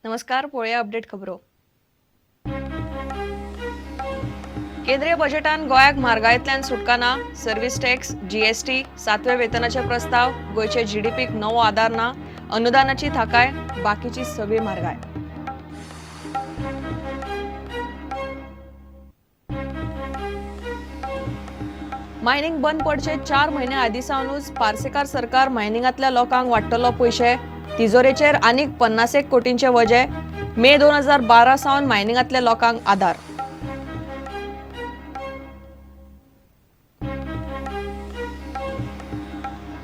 नमस्कार, पळोवया अपडेट खबरो. केंद्रीय बजेटान गोंयाक म्हारगायेंतल्यान सुटका ना. सर्व्हिस टॅक्स, जीएसटी, सातव्या वेतनाचे प्रस्ताव, गोंयचे जीडीपीक नवो आदार ना, अनुदानाची थाकाय, बाकीची सगळी म्हारगाय. मायनिंग बंद पडचे 4 म्हयने आदीं सावनूच पार्सेकार सरकार मायनिंगांतल्या लोकांक वाडटलो पयशे. तिजोरेचेर आनीक 50 कोटींचे वजे. मे 2012 सावन मायनिंगांतल्या लोकांक आदार.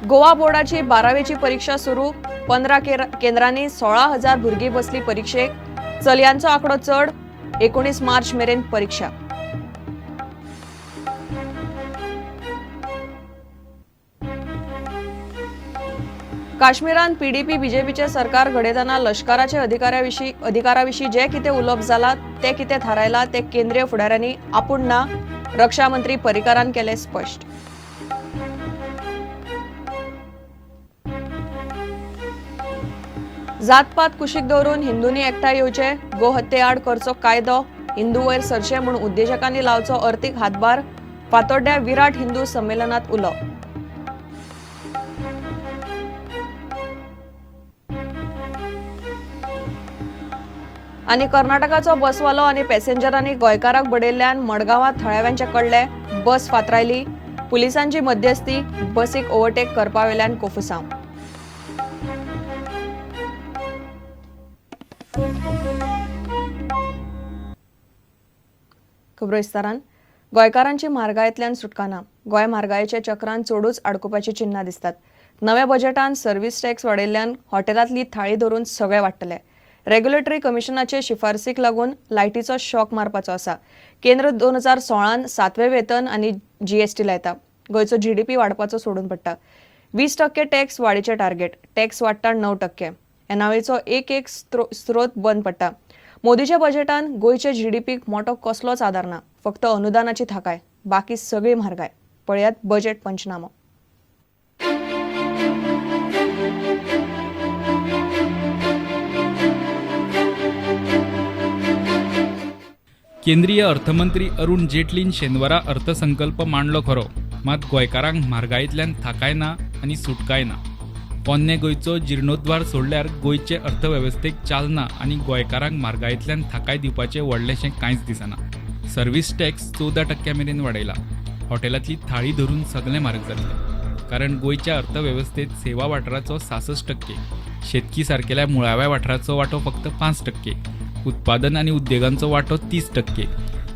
गोवा बोर्डाची 12वेची परीक्षा सुरू. 15 केंद्रांनी 16,000 भुरगीं बसली परिक्षेक. चलयांचो आंकडो चड. 19 मार्च मेरेन परीक्षा. काश्मीरांत पीडीपी बीजेपीचे सरकार घडयतना लश्कराचे अधिकाराविशीं जे कितें उलोवप जालां तें कितें थारायलां तें केंद्रीय फुडाऱ्यांनी आपूण ना, रक्षा मंत्री पर्रीकारान केलें स्पश्ट. जातपात कुशीक दवरून हिंदूंनी एकठांय येवचे, गोहत्ये आड करचो कायदो, हिंदू वयर सरचे म्हूण उद्देजकांनी लावचो अर्थीक हातभार, फातोड्ड्या विराट हिंदू संमेलनात उलो. आनी कर्नाटकाचो बसवालो आनी पॅसेंजरांनी गोंयकाराक बडयल्ल्यान मडगांवां थळाव्यांचे कडले बस फातरायली. पुलिसांची मध्यस्थी, बसीक ओव्हरटेक करपावेल्यान कोफुसांव. खबरो विस्तारान. गोंयकारांची म्हारगायेंतल्यान सुटका ना. गोंय म्हारगायेच्या चक्रान चडूच आडकुपाची चिन्नां दिसतात. नव्या बजेटान सर्व्हिस टॅक्स वाडयल्ल्यान हॉटेलांतली थाळी धरून सगळे वाडटले. रेग्युलेटरी कमिशनाचे शिफारसीक लागून लायटीचो शॉक मारपाचो आसा. केंद्र 2016 सातवें वेतन आनी जीएसटी लायता. गोंयचो जीडीपी वाडपाचो सोडून पडटा. 20% टॅक्स वाडीचें टार्गेट, टॅक्स वाडटा 9%. येणावळीचो एक एक स्रोत बंद पडटा. मोदीच्या बजेटान गोंयचे जीडीपीक मोटो कसलोच आदार ना, फक्त अनुदानाची थाकाय, बाकी सगळी म्हारगाय. पळयात बजेट पंचनामो. केंद्रीय अर्थमंत्री अरुण जेटलीन शेनवारा अर्थसंकल्प मांडलो खरो, मात गोंयकारांक म्हारगायेंतल्यान थाकाय ना आनी सुटकाय ना. पोन्ने गोंयचो जिर्णोद्वार सोडल्यार गोंयचे अर्थवेवस्थेक चालना आनी गोंयकारांक म्हारगायेंतल्यान थाकाय दिवपाचें व्हडलेंशें कांयच दिसना. सर्व्हिस टॅक्स 14% मेरेन वाडयला. हॉटेलांतली थाळी धरून सगळें म्हारग जातलें, कारण गोंयच्या अर्थवेवस्थेंत सेवा वाठाराचो 66%, शेतकी सारकेल्या मुळाव्या वाठाराचो वांटो फक्त 5%, उत्पादन आनी उद्देगांचो वांटो 30%.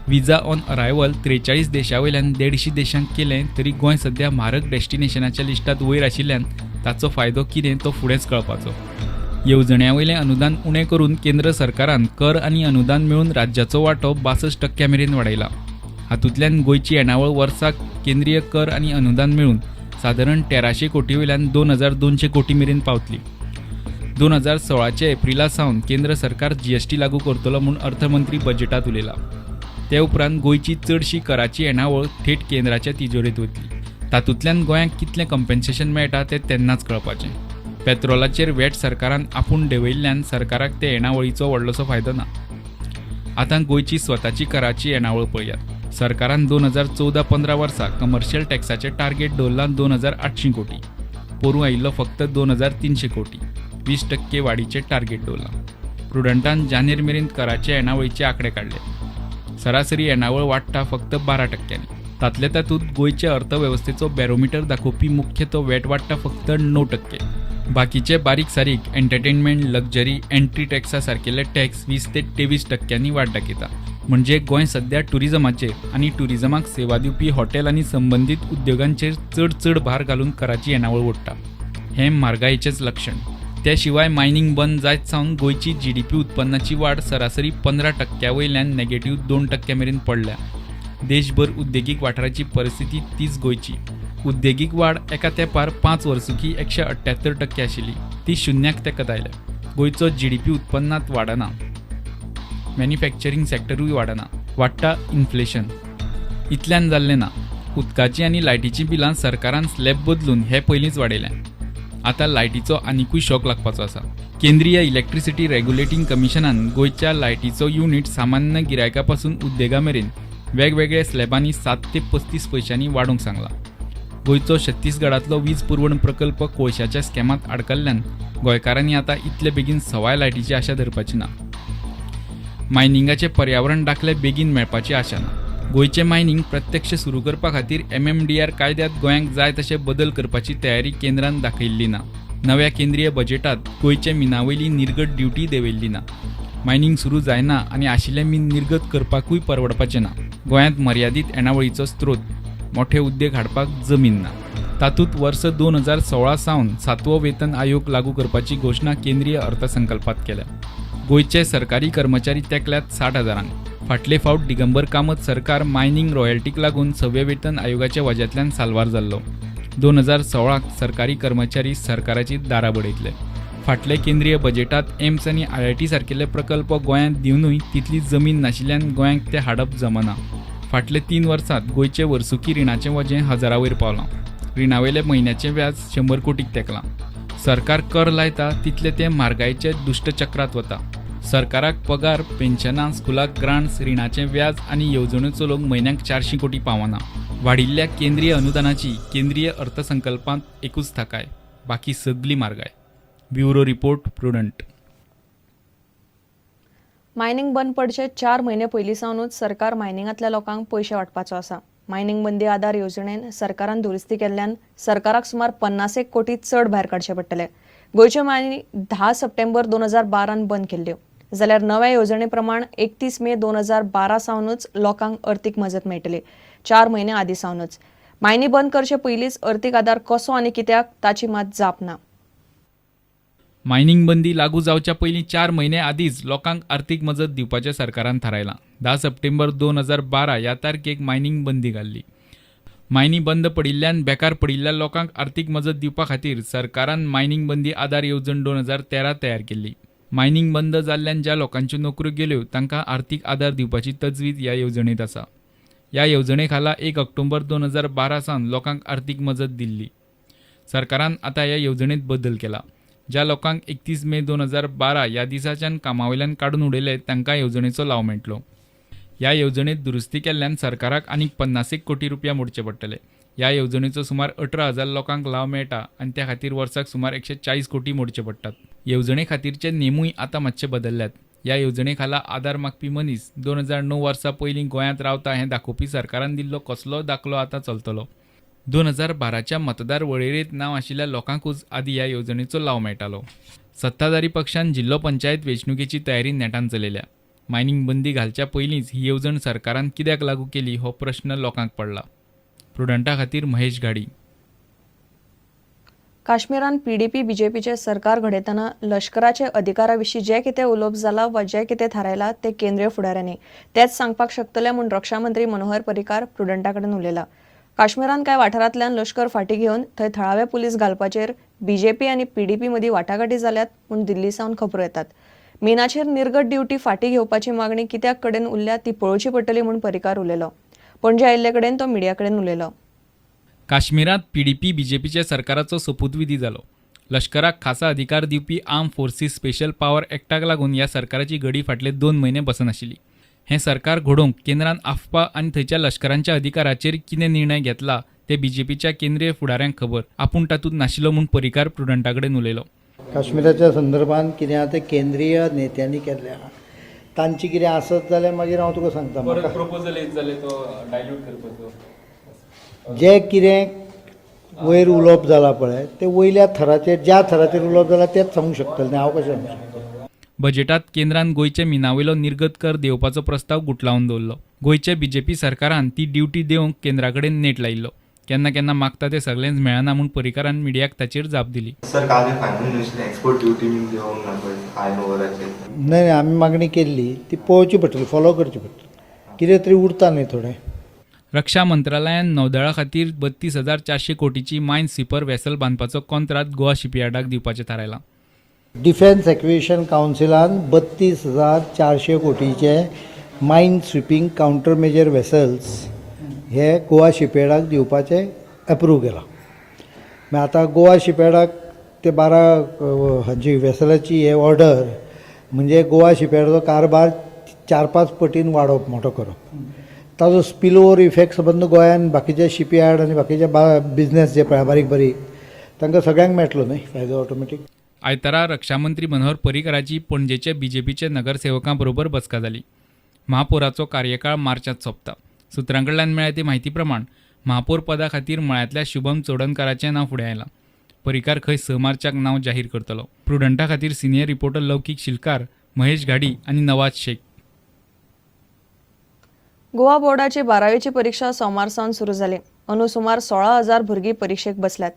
विजा ऑन अरायवल 43 देशां वयल्यान 150 देशांक केलें तरी गोंय सध्या म्हारग डेस्टिनेशनाच्या लिस्टांत वयर आशिल्ल्यान ताचो फायदो कितें तो फुडेंच कळपाचो. येवजण्यां वयलें अनुदान उणें करून केंद्र सरकारान कर आनी अनुदान मेळून राज्याचो वांटो 62% मेरेन वाडयला. हातूंतल्यान गोंयची येणावळ वर्साक केंद्रीय कर आनी अनुदान मेळून सादारण 1300 कोटी वयल्यान 2200 कोटी मेरेन पावतली. 2016 एप्रिला सावन केंद्र सरकार जीएसटी लागू करतलो म्हूण अर्थमंत्री बजेटांत उलयला. ते उपरांत गोंयची चडशी कराची येणावळ थेट केंद्राच्या तिजोरेंत वतली. तातूंतल्यान गोंयांक कितलें कंपेन्सेशन मेळटा तें तेन्नाच कळपाचें. पेट्रोलाचेर वॅट सरकारान आपूण देंवयल्ल्यान सरकाराक ते येणावळीचो व्हडलोसो फायदो ना. आतां गोंयची स्वताची कराची येणावळ पळयात. सरकारान 2014-15 वर्सा कमर्शियल टॅक्साचें टार्गेट दवरलां 2800 कोटी, पोरूं आयिल्लो फक्त 2300 कोटी, 20% वाडीचें टार्गेट दवरलां. प्रुडंटान जानेर मेरेन कराचे येणावळीचे आंकडे काडले. सरासरी येणावळ वाडटा फक्त 12%. तातले तातूंत गोंयचे अर्थवेवस्थेचो बॅरोमिटर दाखोवपी मुख्य तो वॅट वाडटा फक्त 9%. बाकीचे बारीक सारीक एंटरटेनमेंट, लक्झरी, एंट्री टॅक्सा सारकेले टॅक्स 20 ते 23% वाड दाखयता. म्हणजे गोंय सध्या टुरिजमाचेर आनी टुरिजमाक सेवा दिवपी हॉटेल आनी संबंदीत उद्योगांचेर चड चड भार घालून कराची येणावळ ओडटा. हें म्हारगायेचेंच लक्षण. त्या शिवाय मायनिंग बंद जायत सावन गोंयची जीडीपी उत्पन्नाची वाड सरासरी 15% वयल्यान नेगेटीव 2% मेरेन पडल्या. देशभर उद्देगीक वाठाराची परिस्थिती तीच गोंयची. उद्देगीक वाड एका तेंपार 5 वर्सुकी 178% आशिल्ली, ती शुन्याक तेंकत आयल्या. गोंयचो जीडीपी उत्पन्नात वाडना, मॅन्युफॅक्चरींग सॅक्टरूय वाडना, वाडटा इन्फ्लेशन. इतल्यान जाल्लें ना, उदकाचीं आनी लायटीचीं बिलां सरकारान स्लॅब बदलून हे पयलींच वाडयल्या. आतां लायटीचो आनिकूय शॉक लागपाचो आसा. केंद्रीय इलेक्ट्रिसिटी रेग्युलेटींग कमिशनान गोंयच्या लायटीचो युनिट सामान्य गिरायका पासून उद्देगा मेरेन वेगवेगळ्या स्लॅबांनी 7 ते 35 पयशांनी वाडोवंक सांगलां. गोंयचो छत्तीसगडांतलो वीज पुरवण प्रकल्प कोळशाच्या स्कॅमांत आडकल्ल्यान गोंयकारांनी आतां इतले बेगीन सवाय लायटीची आशा धरपाची ना. मायनिंगाचे पर्यावरण दाखले बेगीन मेळपाची आशा ना. गोंयचें मायनिंग प्रत्यक्ष सुरू करपा खातीर MMDR कायद्यांत गोंयांक जाय तशे बदल करपाची तयारी केंद्रान दाखयल्ली ना. नव्या केंद्रीय बजेटांत गोंयचे मिनावयली निर्गत ड्युटी देंवयल्ली ना. मायनिंग सुरू जायना आनी आशिल्लें मीन निर्गत करपाकूय परवडपाचें ना. गोंयांत मर्यादीत येणावळीचो स्त्रोत, मोठे उद्देग हाडपाक जमीन ना. तातूंत वर्स 2016 सावन 7वो वेतन आयोग लागू करपाची घोशणा केंद्रीय अर्थसंकल्पात केल्या. गोंयचे सरकारी कर्मचारी तेंकल्यात 60,000. फाटले फावट दिगंबर कामत सरकार मायनिंग रॉयल्टीक लागून 6व्या वेतन आयोगाच्या वज्यांतल्यान साल्वार जाल्लो. 2016 सरकारी कर्मचारी सरकाराची दारां बडयतले. फाटले केंद्रीय बजेटांत एम्स आनी IIT सारकिल्ले प्रकल्प गोंयांत दिवनूय तितली जमीन नाशिल्ल्यान गोंयांक ते हाडप जमना. फाटले 3 वर्सांत गोंयचे वर्सुकी रिणाचें वजें 1000 वयर पावलां. रिणावयले म्हयन्याचें व्याज 100 कोटीक तेंकलां. सरकार कर लायता तितलें तें म्हारगायेचे दुश्टचक्रांत वता. सरकाराक पगार, पेन्शनां, स्कुलाक ग्रांट्स, रिणाचें व्याज आनी येवजण्यो चलोवंक म्हयन्याक 400 कोटी पावना. वाडिल्ल्या केंद्रीय अनुदानाची केंद्रीय अर्थसंकल्पांत एकूच थाकाय, बाकी सगली म्हारगाय. Bureau report, Prudent. Mining बंद पडचे 4 म्हयने पयलीं सावनूच सरकार मायनिंगांतल्या लोकांक पयशे वांटपाचो आसा. मायनिंग बंदी आदार येवजणेन सरकारान दुरुस्ती केल्ल्यान सरकाराक सुमार 50 कोटी चड भायर काडचे पडटले. गोंयच्यो मायनी 10 सप्टेंबर 2012 बंद केल्ल्यो, जाल्यार नव्या येवजणे प्रमाण 31 मे 2012 सावनूच लोकांक अर्थीक मजत मेळटली. 4 म्हयने आदीं सावनूच मायनी बंद करचे पयलींच अर्थीक आदार कसो आनी कित्याक ताची मात जाप ना. मायनिंग बंदी लागू जावच्या पयलीं 4 म्हयने आदींच लोकांक आर्थीक मजत दिवपाचें सरकारान थारायलां. 10 सप्टेंबर 2012 ह्या तारखेक मायनिंग बंदी घाल्ली. मायनी बंद पडिल्ल्यान बेकार पडिल्ल्या लोकांक आर्थीक मजत दिवपा खातीर सरकारान मायनिंग बंदी आदार येवजण 2013 तयार केल्ली. मायनिंग बंद जाल्ल्यान ज्या लोकांच्यो नोकऱ्यो गेल्यो तांकां आर्थीक आदार दिवपाची तजवीज ह्या येवजणेंत आसा. ह्या येवजणे खाला 1 ऑक्टोबर 2012 सावन लोकांक आर्थीक मजत दिल्ली. सरकारान आतां ह्या येवजणेंत बदल केला. ज्या लोकांक 31 मे 2012 ह्या दिसाच्यान कामावयल्यान काडून उडयले तांकां येवजणेचो लाव मेळटलो. ह्या येवजणेंत दुरुस्ती केल्ल्यान सरकाराक आनीक 50 कोटी रुपया मोडचे पडटले. ह्या येवजणेचो सुमार 18,000 लोकांक लाव मेळटा आनी त्या खातीर वर्साक सुमार 140 कोटी मोडचे पडटात. येवजणे खातीरचे नेमूय आतां मातशे बदलल्यात. ह्या येवजणे खाला आदार मागपी मनीस 2009 वर्सा पयलीं गोंयांत रावता हें दाखोवपी सरकारान दिल्लो कसलोय दाखलो आतां चलतलो. 2012च्या मतदार वळेरेंत नांव आशिल्ल्या लोकांकूच आदीं ह्या येवजणेचो लाव मेळटालो. सत्ताधारी पक्षान जिल्लो पंचायत वेंचणुकेची तयारी नेटान चलयल्या. मायनिंग बंदी घालच्या पयलींच ही येवजण सरकारान कित्याक लागू केली हो प्रश्न लोकांक पडला. प्रुडंटा खातीर महेश घाडी. काश्मीरान पीडीपी बीजेपीचे सरकार घडयतना लश्कराचे अधिकारा विशीं जें कितें उलोवप जालां वा जें कितें थारायलां तें केंद्रीय फुडाऱ्यांनी तेंच सांगपाक शकतले म्हूण रक्षा मंत्री मनोहर पर्रीकार प्रुडंटा कडेन उलयला. काश्मीरान कांय वाठारांतल्यान लश्कर फाटीं घेवन थंय थळावे पुलीस घालपाचेर बीजेपी आनी पीडीपी मदीं वाटाघाटी जाल्यात म्हूण दिल्ली सावन खबरो येतात. मिनाचेर निर्गत ड्युटी फाटीं घेवपाची मागणी कित्याक कडेन उरल्या ती पळोवची पडटली म्हूण पर्रीकार उलयलो. पणजे आयिल्ले कडेन तो मिडिया कडेन उलयलो. काश्मीरांत पीडीपी बीजेपीच्या सरकाराचो सोपूतविधी जालो. लश्कराक खासा अधिकार दिवपी आर्म फोर्सीस स्पेशल पावर एक्टाक लागून ह्या सरकाराची घडी फाटले 2 म्हयने बसनाशिल्ली. हें सरकार घडोवंक केंद्रान आफपा आनी थंयच्या लश्करांच्या अधिकाराचेर कितें निर्णय घेतला ते बीजेपीच्या केंद्रीय फुडाऱ्यांक खबर. आपूण तातूंत नाशिल्लो म्हूण पर्रीकार प्रुडंटा कडेन उलयलो. काश्मीराच्या संदर्भात कितें आहा तें केंद्रीय नेत्यांनी केल्लें आहा. तांची कितें आसत जाल्यार मागीर हांव तुका सांगता. म्हाका प्रपोजल येत जाल्यार तो डायल्यूट करपाचो जें कितें वयर उलोवप जालां पळय तें वयल्या थराचेर ज्या थराचेर उलोवप जालां तेंच सांगूंक शकतलें न्ही, हांव कशें सांगूंक शकतलें. बजेटांत केंद्रान गोंयचे मिनावयलो निर्गत कर देंवपाचो प्रस्ताव गुटलावन दवरलो. गोंयचे बीजेपी सरकारान ती ड्युटी देंवोवंक केंद्रा कडेन नेट लायिल्लो. केन्ना केन्ना मागता तें सगळेंच मेळना म्हूण पर्रीकारान मिडियाक ताचेर जाप दिली. सर, काल फायनल न्यूज एक्सपोर्ट ड्युटी बीन देंवोंक ना पळय आयर्न ओवराचेर. न्हय न्हय, आमी मागणी केल्ली ती पळोवची पडटली, फॉलो करची पडटली, कितें तरी उरता न्हय थोडें. रक्षा मंत्रालयान नौदळा खातीर 32,400 कोटीची मायन स्वीपर वेसल बांदपाचो कोंत्राद गोवा शिपयार्डाक दिवपाचें थारायलां. डिफेन्स एक्विजिशन कावन्सिलान 32,400 कोटीचे mine sweeping counter measure vessels हे गोवा शिपयार्डाक दिवपाचें एप्रूव केलां. मागीर आतां गोवा शिपयार्डाक ते 12 हांची वेसलाची हे ऑर्डर म्हणजे गोवा शिपयार्डाचो कारभार 4-5 पटीन वाडोवप, मोठो करप. ताजो स्पिल ओवर इफेक्ट सबंद गोंयान बाकीचे शिपयार्ड आनी बाकीचे बिजनेस जे पळय बारीक बारीक तांकां सगळ्यांक मेळटलो न्हय फायदो ऑटोमॅटीक. आयतारा रक्षामंत्री मनोहर पर्रीकराची पणजेचे बीजेपीचे नगरसेवकां बरोबर बसका जाली. महापौराचो कार्यकाळ मार्चांत सोंपता. सुत्रां कडल्यान मेळ्ळ्या ते म्हायती प्रमाण महापौर पदा खातीर मळ्यांतल्या शुभम चोडणकाराचें नांव फुडें आयलां. पर्रीकार खंय 6 मार्चाक नांव जाहीर करतलो. प्रुडंटा खातीर सिनियर रिपोर्टर लौकीक शिलकार, महेश घाडी आनी नवाज शेख. गोवा बोर्डाची 12वेची परीक्षा सोमार सावन सुरू जाली. अंदू सुमार 16,000 भुरगीं परिक्षेक बसल्यात.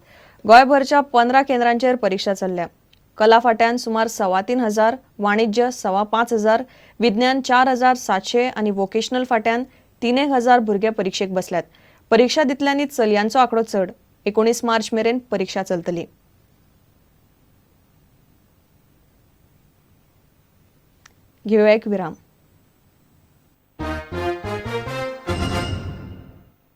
गोंयभरच्या 15 केंद्रांचेर परीक्षा चल्ल्या. कला फाट्यान सुमार 3,250, वाणिज्य 5,250, विज्ञान 4,700 आनी वोकेशनल फाट्यान 3,000 भुरगे परिक्षेक बसल्यात. परीक्षा दितल्यांनी चलयांचो आंकडो चड. 19 मार्च मेरेन परीक्षा चलतली. घेवया एक विराम.